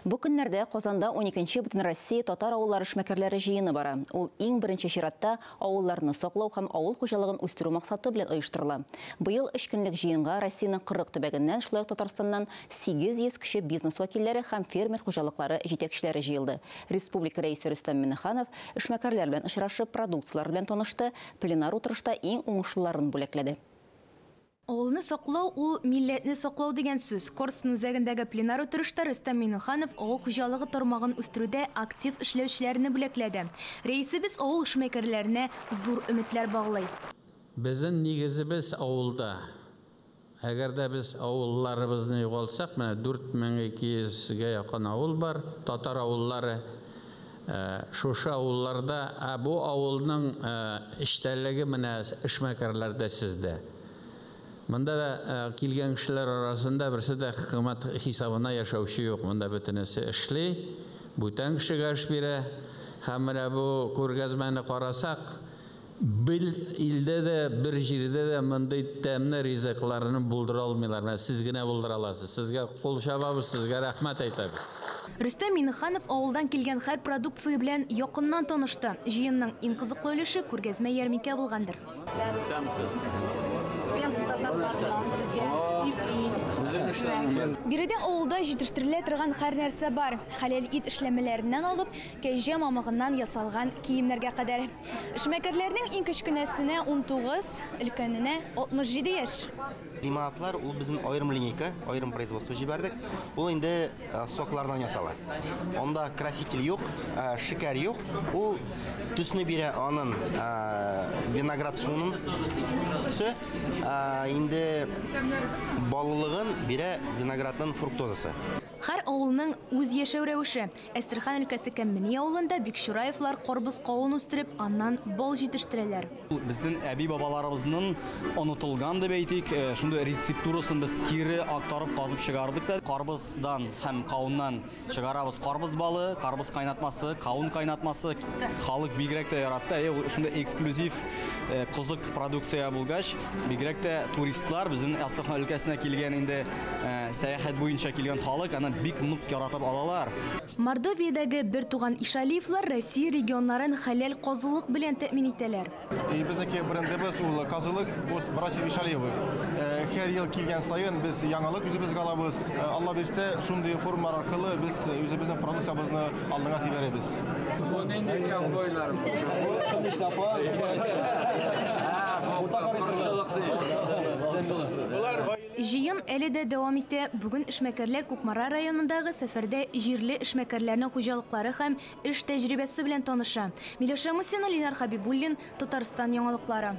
Бу көннәрдә Казанда 12нче Бөтенроссия татар авыллары эшмәкәрләре җыены бара. Ул иң беренче чиратта авылларны саклау һәм авыл хуҗалыгын үстерү максаты белән оештырыла. Быел өч көнлек җыенга Россиянең 40 төбәгеннән, шулай ук Татарстаннан 800 кече бизнес вәкилләре һәм фермер хуҗалыклары җитәкчеләре җыелды. Республика Рәисе Рөстәм Миңнеханов эшмәкәрләр белән очрашып, продукцияләр белән танышты, пленар утырышта иң уңышлыларын бүләкләде. Авылны саклау ул милләтне саклау дигән сүз. Корстон үзәгендәге пленар утырышта Рөстәм Миңнеханов авыл хуҗалыгы тармагын үстерүдә актив эшләүчеләрне бүләкләде. Рәисебез авыл эшмәкәрләренә зур өметләр баглый. Безнең нигезебез авылда. Әгәр дә без авылларыбызны югалтсак, менә 4200гә якын авыл бар, татар авыллары. Шушы авылларда, ә бу авылның эчтәлеге менә эшмәкәрләрдә сездә. Монда да килгән кешеләр арасында берсе дә хөкүмәт хисабына яшәүче юк. Монда бөтенесе эшли, бүтән кешегә эш бирә. Һәм менә бу күргәзмәне карасак, бер илдә дә, бер җирдә дә мондый тәмле ризыкларны булдыра алмыйлар. Менә сез генә булдыра аласыз. Сезгә кул чабабыз, сезгә рәхмәт әйтәбез. Рөстәм Миңнеханов авылдан килгән һәр продукция белән якыннан танышты. Җыенның иң кызыклы өлеше күргәзмә ярминкә булгандыр. Биредә авылда җитештерелә торган һәр нәрсә бар. Хәләл ит эшләмәләреннән алып, кәҗә мамыгыннан ясалган киемнәргә кадәр. Эшмәкәрләрнең иң кечкенәсенә 19, өлкәненә 67 яшь. Лимонадлар ул безнең аерым линейка, аерым производство җибәрдек. Ул инде соклардан ясала. Анда краситель юк, шикәр юк. Ул төсне бирә анын виноград суының төсе, инде баллылыгын бирә виноградның фруктозасы. Һәр авылның үз яшәү рәвеше. Әстерхан өлкәсе Кәммени авылында Бикчураевлар карбыз кавын үстереп, аннан бал җитештерәләр. Безнең әби-бабаларыбызның онытылган дип әйтик, шундый рецептурасын без кире актарып казып чыгардык та. Карбыздан һәм кавыннан чыгарабыз карбыз балы, карбыз кайнатмасы, кавын кайнатмасы. Халык бигрәк тә яратты. Әйе, ул шундый эксклюзив кызык продукция булгач, бигрәк тә туристлар безнең Әстерхан өлкәсенә килгән инде сәяхәт буенча килгән халык аны бик нык яратып алалар. Мордовиядәге бер туган Ишалиевлар Россия регионнарын хәләл казылык белән тәэмин итәләр. И безнеке брендыбыз ул казылык от братьев Ишалиевых. Һәр ел килгән саен без яңалык үзебезгә алабыз. Алла бирсә, шундый форумнар аркылы без үзебезнең продукциябезне алдыга тибәрәбез. Бу нинди ковбойлар? Җыен әле дә дәвам итә. Бүген эшмәкәрләр Кукмара районындагы сәфәрдә җирле эшмәкәрләрнең хуҗалыклары һәм эш тәҗрибәсе белән таныша. Миләүшә Мусина, Ленар Хабибуллин, Татарстан яңалыклары.